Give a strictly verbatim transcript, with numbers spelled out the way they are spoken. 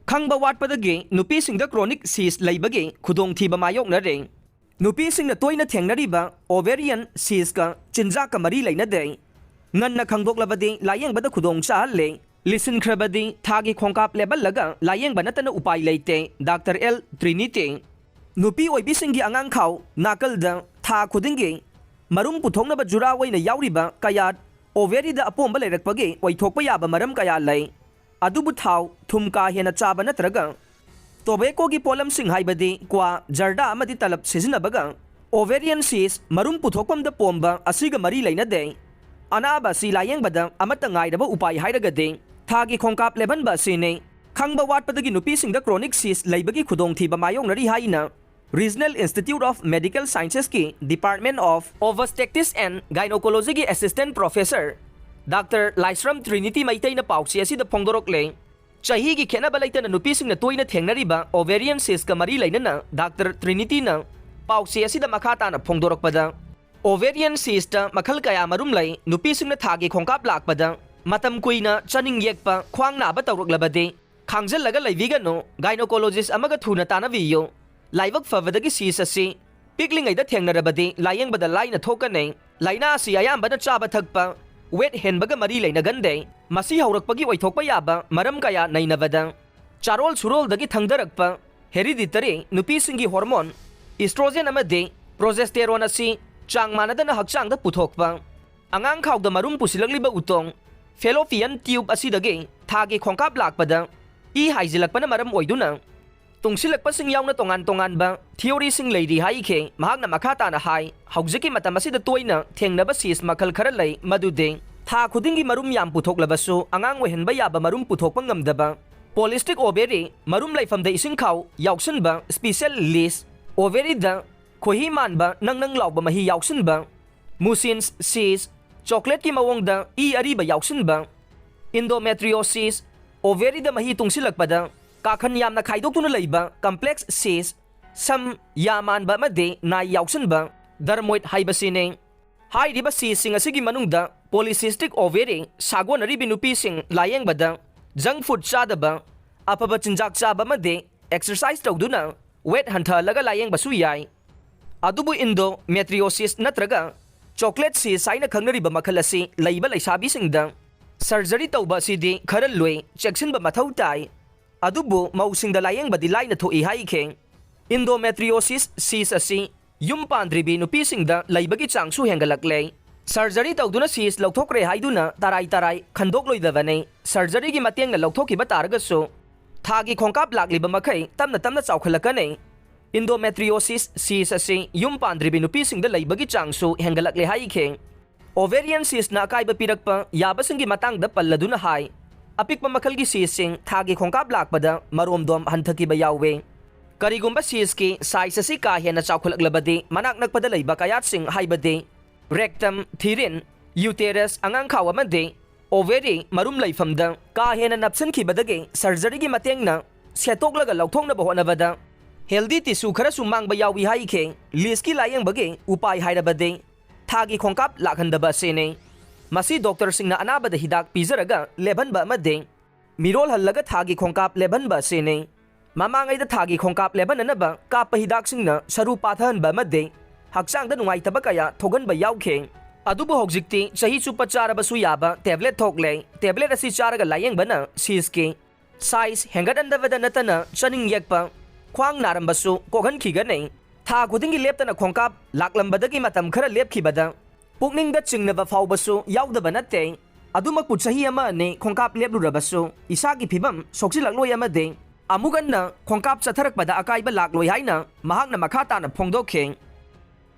ꯈꯪꯕ ꯋꯥꯠꯄꯗꯒꯤ ꯅꯨꯄꯤꯁꯤꯡꯗ chronic cyst ꯂꯩꯕꯒꯤ ꯈꯨꯗꯣꯡꯊꯤꯕ ꯃꯥꯌꯣꯛꯅꯔꯦ꯫ ꯅꯨꯄꯤꯁꯤꯡꯅ ꯇꯣꯏꯅ ꯊꯦꯡꯅꯔꯤꯕ ovarian cystꯀ ꯆꯤꯟꯖꯥꯛꯀ ꯃꯔꯤ ꯂꯩꯅꯗꯦ꯫ ꯉꯟꯅ ꯈꯪꯗꯣꯛꯂꯕꯗꯤ ꯂꯥꯌꯦꯡꯕꯗ ꯈꯨꯗꯣꯡ ꯆꯥꯍꯜꯂꯦ꯫ ꯂꯤꯁꯤꯟꯈ꯭ꯔꯕꯗꯤ ꯊꯥꯒꯤ ꯈꯣꯡꯀꯥꯞ ꯂꯦꯞꯍꯜꯂꯒ ꯂꯥꯌꯦꯡꯕ ꯅꯠꯇꯅ ꯎꯄꯥꯏ ꯂꯩꯇꯦ꯫ Doctor L Trinity. ꯅꯨꯄꯤ ꯑꯣꯏꯕꯤꯁꯤꯡꯒꯤ ꯑꯉꯥꯡ ꯈꯥꯎ ꯅꯥꯀꯜꯗ ꯊꯥ ꯈꯨꯗꯤꯡꯒꯤ ꯃꯔꯨꯝ ꯄꯨꯊꯣꯛꯅꯕ ꯖꯨꯔꯥ ꯑꯣꯏꯅ ꯌꯥꯎꯔꯤꯕ ꯀꯌꯥꯠ ovaryꯗ ꯑꯄꯣꯝꯕ ꯂꯩꯔꯛꯄꯒꯤ ꯑꯣꯏꯊꯣꯛꯄ ꯌꯥꯕ ꯃꯔꯝ ꯀꯌꯥ ꯂꯩ꯫ ꯑꯗꯨꯕꯨ ꯊꯥꯎ ꯊꯨꯝ ꯀꯥ ꯍꯦꯟꯅ ꯆꯥꯕ ꯅꯠꯇ꯭ꯔꯒ tobaccoꯒꯤ ꯄꯣꯠꯂꯝꯁꯤꯡ ꯍꯥꯏꯕꯗꯤ ꯀ꯭ꯋꯥ, ꯖꯔꯗꯥ ꯑꯃꯗꯤ ꯇꯂꯞ ꯁꯤꯖꯤꯟꯅꯕꯒ ovarian cyst ꯃꯔꯨꯝ ꯄꯨꯊꯣꯛꯐꯝꯗ ꯄꯣꯝꯕ ꯑꯁꯤꯒ ꯃꯔꯤ ꯂꯩꯅꯗꯦ꯫ ꯑꯅꯥꯕ ꯑꯁꯤ ꯂꯥꯌꯦꯡꯕꯗ ꯑꯃꯠꯇ ꯉꯥꯏꯔꯕ ꯎꯄꯥꯏ ꯍꯥꯏꯔꯒꯗꯤ ꯊꯥꯒꯤ ꯈꯣꯡꯀꯥꯞ ꯂꯦꯞꯍꯟꯕ ꯑꯁꯤꯅꯤ꯫ ꯈꯪꯕ ꯋꯥꯠꯄꯗꯒꯤ ꯅꯨꯄꯤꯁꯤꯡꯗ chronic cyst ꯂꯩꯕꯒꯤ ꯈꯨꯗꯣꯡꯊꯤꯕ ꯃꯥꯌꯣꯛꯅꯔꯤ ꯍꯥꯏꯅ Regional Institute of Medical Sciencesꯀꯤ Department of Obstetrics and Gynecologyꯒꯤ Assistant Professor doctor Laishram Trinity ꯃꯩꯇꯩꯅ ꯄꯥꯎꯆꯦ ꯑꯁꯤꯗ ꯐꯣꯡꯗꯣꯔꯛꯂꯦ꯫ ꯆꯍꯤꯒꯤ ꯈꯦꯠꯅꯕ ꯂꯩꯇꯅ ꯅꯨꯄꯤꯁꯤꯡꯅ ꯇꯣꯏꯅ ꯊꯦꯡꯅꯔꯤꯕ ovarian cystꯀ ꯃꯔꯤ ꯂꯩꯅꯅ ꯗꯥꯛꯇꯔ ꯇ꯭ꯔꯤꯅꯤꯇꯤꯅ ꯄꯥꯎꯆꯦ ꯑꯁꯤꯗ ꯃꯈꯥ ꯇꯥꯅ ꯐꯣꯡꯗꯣꯔꯛꯄꯗ, ovarian cystꯇ ꯃꯈꯜ ꯀꯌꯥ ꯃꯔꯨꯝ ꯂꯩ꯫ ꯅꯨꯄꯤꯁꯤꯡꯅ ꯊꯥꯒꯤ ꯈꯣꯡꯀꯥꯞ ꯂꯥꯛꯄꯗ ꯃꯇꯝ ꯀꯨꯏꯅ ꯆꯥꯅꯤꯡ ꯌꯦꯛꯄ, ꯈ꯭ꯋꯥꯡ ꯅꯥꯕ ꯇꯧꯔꯛꯂꯕꯗꯤ ꯈꯥꯡꯖꯜꯂꯒ ꯂꯩꯕꯤꯒꯅꯨ꯫ Gynecologist ꯑꯃꯒ ꯊꯨꯅ ꯇꯥꯟꯅꯕꯤꯌꯨ꯫ ꯂꯥꯏꯕꯛ ꯐꯕꯗꯒꯤ cyst ꯑꯁꯤ ꯄꯤꯛꯂꯤꯉꯩꯗ ꯊꯦꯡꯅꯔꯕꯗꯤ ꯂꯥꯌꯦꯡꯕꯗ ꯂꯥꯏꯅ ꯊꯣꯛꯀꯅꯤ꯫ ꯂꯥꯏꯅꯥ ꯑꯁꯤ ꯑꯌꯥꯝꯕꯅ ꯆꯥꯕ ꯊꯛꯄ, weight ꯍꯦꯟꯕꯒ ꯃꯔꯤ ꯂꯩꯅꯒꯟꯗꯦ꯫ ꯃꯁꯤ ꯍꯧꯔꯛꯄꯒꯤ ꯑꯣꯏꯊꯣꯛꯄ ꯌꯥꯕ ꯃꯔꯝ ꯀꯌꯥ ꯅꯩꯅꯕꯗ, ꯆꯥꯔꯣꯜ ꯁꯨꯔꯣꯜꯗꯒꯤ ꯊꯪꯗꯔꯛꯄ hereditary, ꯅꯨꯄꯤꯁꯤꯡꯒꯤ hormone estrogen ꯑꯃꯗꯤ progesterone ꯑꯁꯤ ꯆꯥꯡ ꯃꯥꯟꯅꯗꯅ ꯍꯛꯆꯥꯡꯗ ꯄꯨꯊꯣꯛꯄ, ꯑꯉꯥꯡ ꯈꯥꯎꯗ ꯃꯔꯨꯝ ꯄꯨꯁꯤꯜꯂꯛꯂꯤꯕ ꯎꯇꯣꯡ, fallopian tube ꯑꯁꯤꯗꯒꯤ ꯊꯥꯒꯤ ꯈꯣꯡꯀꯥꯞ ꯂꯥꯛꯄꯗ ꯏ ꯍꯥꯏꯖꯤꯜꯂꯛꯄꯅ ꯃꯔꯝ ꯑꯣꯏꯗꯨꯅ ꯇꯨꯡꯁꯤꯜꯂꯛꯄꯁꯤꯡ ꯌꯥꯎꯅ ꯇꯣꯉꯥꯟ ꯇꯣꯉꯥꯟꯕ theoryꯁꯤꯡ ꯂꯩꯔꯤ ꯍꯥꯏꯈꯤ꯫ ꯃꯍꯥꯛꯅ ꯃꯈꯥ ꯇꯥꯅ ꯍꯥꯏ, ꯍꯧꯖꯤꯛꯀꯤ ꯃꯇꯝ ꯑꯁꯤꯗ ꯇꯣꯏꯅ ꯊꯦꯡꯅꯕ cyst ꯃꯈꯜ ꯈꯔ ꯂꯩ, ꯃꯗꯨꯗꯤ ꯊꯥ ꯈꯨꯗꯤꯡꯒꯤ ꯃꯔꯨꯝ ꯌꯥꯝ ꯄꯨꯊꯣꯛꯂꯕꯁꯨ ꯑꯉꯥꯡ ꯑꯣꯏꯍꯟꯕ ꯌꯥꯕ ꯃꯔꯨꯝ ꯄꯨꯊꯣꯛꯄ ꯉꯝꯗꯕ, polycystic ovary, ꯃꯔꯨꯝ ꯂꯩꯐꯝꯗ ꯏꯁꯤꯡ ꯈꯥꯎ ꯌꯥꯎꯁꯤꯟꯕ, special Lesch, ovaryꯗ ꯈꯣꯏꯍꯤ ꯃꯥꯟꯕ ꯅꯪ ꯅꯪ ꯂꯥꯎꯕ ꯃꯍꯤ ꯌꯥꯎꯁꯤꯟꯕ, Mucin's cyst, ꯆꯣꯀ꯭ꯂꯦꯠꯀꯤ ꯃꯑꯣꯡꯗ ꯏ ꯑꯔꯤꯕ ꯌꯥꯎꯁꯤꯟꯕ, endometriosis, ovaryꯗ ꯃꯍꯤ ꯇꯨꯡꯁꯤꯜꯂꯛꯄꯗ ꯀꯥꯈꯟ ꯌꯥꯝꯅ ꯈꯥꯏꯗꯣꯛꯇꯨꯅ ꯂꯩꯕ complex cyst, ꯁꯝ, ꯌꯥ ꯃꯥꯟꯕ ꯑꯃꯗꯤ ꯅꯥꯏ ꯌꯥꯎꯁꯤꯟꯕ, dermoid ꯍꯥꯏꯕꯁꯤꯅꯤ꯫ ꯍꯥꯏꯔꯤꯕ cystꯁꯤꯡ ꯑꯁꯤꯒꯤ ꯃꯅꯨꯡꯗ polycystic ovary ꯁꯥꯒꯣꯟꯅꯔꯤꯕꯤ ꯅꯨꯄꯤꯁꯤꯡ ꯂꯥꯌꯦꯡꯕꯗ junk food ꯆꯥꯗꯕ, ꯑꯐꯕ ꯆꯤꯟꯖꯥꯛ ꯆꯥꯕ ꯑꯃꯗꯤ exercise ꯇꯧꯗꯨꯅ weight ꯍꯟꯊꯍꯜꯂꯒ ꯂꯥꯌꯦꯡꯕꯁꯨ ꯌꯥꯏ꯫ ꯑꯗꯨꯕꯨ endometriosis ꯅꯠꯇ꯭ꯔꯒ chocolate cyst ꯍꯥꯏꯅ ꯈꯪꯅꯔꯤꯕ ꯃꯈꯜ ꯑꯁꯤ ꯂꯩꯕ ꯂꯩꯁꯥꯕꯤꯁꯤꯡꯗ surgery ꯇꯧꯕ ꯑꯁꯤꯗꯤ ꯈꯔ ꯂꯨꯏ, ꯆꯦꯛꯁꯤꯟꯕ ꯃꯊꯧ ꯇꯥꯏ꯫ ꯑꯗꯨꯕꯨ ꯃꯧꯁꯤꯡꯗ ꯂꯥꯌꯦꯡꯕꯗꯤ ꯂꯥꯏꯅ ꯊꯣꯛꯏ ꯍꯥꯏꯈꯤ꯫ Endometriosis cyst ꯑꯁꯤ ꯌꯨꯝ ꯄꯥꯟꯗ꯭ꯔꯤꯕꯤ ꯅꯨꯄꯤꯁꯤꯡꯗ ꯂꯩꯕꯒꯤ ꯆꯥꯡꯁꯨ ꯍꯦꯟꯒꯠꯂꯛꯂꯦ꯫ Surgery ꯇꯧꯗꯨꯅ cyst ꯂꯧꯊꯣꯛꯈ꯭ꯔꯦ ꯍꯥꯏꯗꯨꯅ ꯇꯔꯥꯏ ꯇꯔꯥꯏ ꯈꯟꯗꯣꯛꯂꯣꯏꯗꯕꯅꯤ꯫ Surgeryꯒꯤ ꯃꯇꯦꯡꯅ ꯂꯧꯊꯣꯛꯈꯤꯕ ꯇꯥꯔꯒꯁꯨ ꯊꯥꯒꯤ ꯈꯣꯡꯀꯥꯞ ꯂꯥꯛꯂꯤꯕ ꯃꯈꯩ ꯇꯞꯅ ꯇꯞꯅ ꯆꯥꯎꯈꯠꯂꯛꯀꯅꯤ꯫ Endometriosis cyst ꯑꯁꯤ ꯌꯨꯝ ꯄꯥꯟꯗ꯭ꯔꯤꯕꯤ ꯅꯨꯄꯤꯁꯤꯡꯗ ꯂꯩꯕꯒꯤ ꯆꯥꯡꯁꯨ ꯍꯦꯟꯒꯠꯂꯛꯂꯦ ꯍꯥꯏꯈꯤ꯫ Ovarian cystꯅ ꯑꯀꯥꯏꯕ ꯄꯤꯔꯛꯄ ꯌꯥꯕꯁꯤꯡꯒꯤ ꯃꯇꯥꯡꯗ ꯄꯜꯂꯗꯨꯅ ꯍꯥꯏ, ꯑꯄꯤꯛꯄ ꯃꯈꯜꯒꯤ cystꯁꯤꯡ ꯊꯥꯒꯤ ꯈꯣꯡꯀꯥꯞ ꯂꯥꯛꯄꯗ ꯃꯔꯣꯝꯗꯣꯝ ꯍꯟꯊꯈꯤꯕ ꯌꯥꯎꯋꯤ꯫ ꯀꯔꯤꯒꯨꯝꯕ cystꯀꯤ size ꯑꯁꯤ ꯀꯥ ꯍꯦꯟꯅ ꯆꯥꯎꯈꯠꯂꯛꯂꯕꯗꯤ ꯃꯅꯥꯛ ꯅꯛꯄꯗ ꯂꯩꯕ ꯀꯌꯥꯠꯁꯤꯡ ꯍꯥꯏꯕꯗꯤ rectum, therin, uterus, ꯑꯉꯥꯡꯈꯥꯎ ꯑꯃꯗꯤ ovary ꯃꯔꯨꯝ ꯂꯩꯐꯝꯗ ꯀꯥ ꯍꯦꯟꯅ ꯅꯞꯁꯤꯟꯈꯤꯕꯗꯒꯤ surgeryꯒꯤ ꯃꯇꯦꯡꯅ ꯁꯦꯠꯇꯣꯛꯂꯒ ꯂꯧꯊꯣꯛꯅꯕ ꯍꯣꯠꯅꯕꯗ healthy tissue ꯈꯔꯁꯨ ꯃꯥꯡꯕ ꯌꯥꯎꯏ ꯍꯥꯏꯈꯤ꯫ Cystꯀꯤ ꯂꯥꯌꯦꯡꯕꯒꯤ ꯎꯄꯥꯏ ꯍꯥꯏꯔꯕꯗꯤ ꯊꯥꯒꯤ ꯈꯣꯡꯀꯥꯞ ꯂꯥꯛꯍꯟꯗꯕ ꯑꯁꯤꯅꯤ꯫ ꯃꯁꯤ doctorꯁꯤꯡꯅ ꯑꯅꯥꯕꯗ ꯍꯤꯗꯥꯛ ꯄꯤꯖꯔꯒ ꯂꯦꯞꯍꯟꯕ ꯑꯃꯗꯤ ꯃꯤꯔꯣꯜ ꯍꯜꯂꯒ ꯊꯥꯒꯤ ꯈꯣꯡꯀꯥꯞ ꯂꯦꯞꯍꯟꯕ ꯑꯁꯤꯅꯤ꯫ ꯃꯃꯥꯡꯉꯩꯗ ꯊꯥꯒꯤ ꯈꯣꯡꯀꯥꯞ ꯂꯦꯞꯍꯟꯅꯅꯕ ꯀꯥꯞꯄ ꯍꯤꯗꯥꯛꯁꯤꯡꯅ ꯁꯔꯨ ꯄꯥꯊꯍꯟꯕ ꯑꯃꯗꯤ ꯍꯛꯆꯥꯡꯗ ꯅꯨꯡꯉꯥꯏꯇꯕ ꯀꯌꯥ ꯊꯣꯛꯍꯟꯕ ꯌꯥꯎꯈꯤ꯫ ꯑꯗꯨꯕꯨ ꯍꯧꯖꯤꯛꯇꯤ ꯆꯍꯤ ꯆꯨꯞꯄ ꯆꯥꯔꯕꯁꯨ ꯌꯥꯕ tablet ꯊꯣꯛꯂꯦ꯫ Tablet ꯑꯁꯤ ꯆꯥꯔꯒ ꯂꯥꯌꯦꯡꯕꯅ cystꯀꯤ size ꯍꯦꯟꯒꯠꯍꯟꯗꯕꯗ ꯅꯠꯇꯅ ꯆꯥꯅꯤꯡ ꯌꯦꯛꯄ, ꯈ꯭ꯋꯥꯡ ꯅꯥꯔꯝꯕꯁꯨ ꯀꯣꯛꯍꯟꯈꯤꯒꯅꯤ꯫ ꯊꯥ ꯈꯨꯗꯤꯡꯒꯤ ꯂꯦꯞꯇꯅ ꯈꯣꯡꯀꯥꯞ ꯂꯥꯛꯂꯝꯕꯗꯒꯤ ꯃꯇꯝ ꯈꯔ ꯂꯦꯞꯈꯤꯕꯗ ꯄꯨꯛꯅꯤꯡꯗ ꯆꯤꯡꯅꯕ ꯐꯥꯎꯕꯁꯨ ꯌꯥꯎꯗꯕ ꯅꯠꯇꯦ꯫ ꯑꯗꯨꯃꯛꯄꯨ ꯆꯍꯤ ꯑꯃ ꯑꯅꯤ ꯈꯣꯡꯀꯥꯞ ꯂꯦꯞꯂꯨꯔꯕꯁꯨ ꯏꯁꯥꯒꯤ ꯐꯤꯕꯝ ꯁꯣꯛꯆꯤꯜꯂꯛꯂꯣꯏ ꯑꯃꯗꯤ ꯑꯃꯨꯛ ꯍꯟꯅ ꯈꯣꯡꯀꯥꯞ ꯆꯠꯊꯔꯛꯄꯗ ꯑꯀꯥꯏꯕ ꯂꯥꯛꯂꯣꯏ ꯍꯥꯏꯅ ꯃꯍꯥꯛꯅ ꯃꯈꯥ ꯇꯥꯅ ꯐꯣꯡꯗꯣꯛꯈꯤ꯫